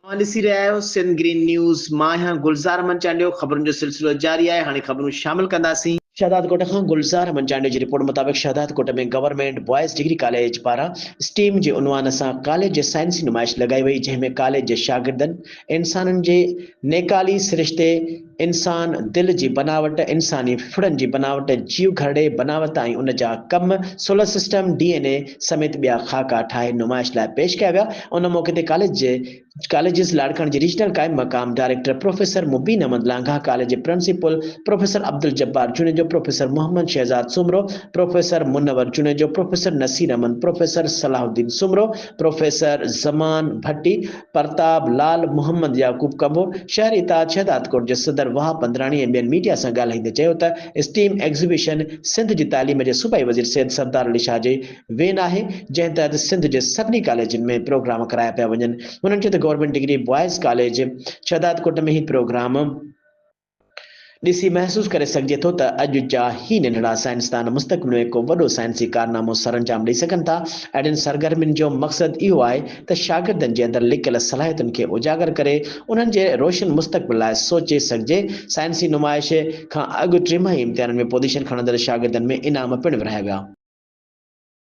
اوهان ڏسي رهيا آهيو سنڌ گرين نيوز، مان آهيان گلزار احمد چانڊيو، خبرن جو سلسلو جاري آهي، هاڻي خبرون شامل ڪنداسين. شهدادڪوٽ کان گلزار احمد چانڊيو جي رپورٽ مطابق Shahdadkot ۾ government boys degree college پاران اسٽيم جي عنوان سان ڪاليج جي سائنسي نمائش لڳائي وئي جنهن ۾ ڪاليج جي شاگردن انسانن جي نيڪالي سرشتي، انسان دل جي بناوٽ، انساني ڦڦڙن جي بناوٽ، جيو گهرڙي بناوت ۽ ان جا ڪم، سولر سسٽم، ڊي اين اي سميت ٻيا خاڪا ٺاهي نمائش لاء پيش ڪيا ويا. ان موقعي تي ڪاليج جي ڪاليجز لاڙڪاڻي جي ريجنل قائم مقام director professor Mubeen Ahmed Langah, college جي principal professor Abdul Jabbar Junejo, professor Muhammad Shahzad Soomro, professor Munawar Junejo, professor Naseer Ahmed, professor Salahuddin Soomro, professor Zaman Bhatti, Pratap Lal, Muhammad Yaqoob Kumbhar, شهر اتحاد شهدادڪوٽ جي صدر وهاب پندراڻي ۽ ٻين media سان ڳالهائيندي چيو ته اسٽيم ايگزيبيشن سنڌ جي تعليم جي صوبائي وزير سيد سردار علي شاهه جي وين آهي جنهن تحت سنڌ جي سڀني ڪاليجن ۾ پروگرام ڪرايا پيا وڃن هنن چيو ته government degree boys college Shahdadkot ۾ هي پروگرام ڏسي محسوس ڪري سگهجي ٿو ته اڄ جا هي ننڍڙا سائنسدان مستقبل ۾ ڪو وڏو سائنسي ڪارنامو سرانجام ڏئي سگهن ٿا. اهڙين سرگرمين جو مقصد اهو آهي ته شاگردن جي اندر لڪيل صلاحيتن کي اجاگر ڪري انهن جي روشن مستقبل لاء سوچي سگهجي. سائنسي نمائش کان اڳ ٽماهي امتحانن ۾ پوزيشن کڻندڙ شاگردن ۾ انعام پڻ ورهايا ويا.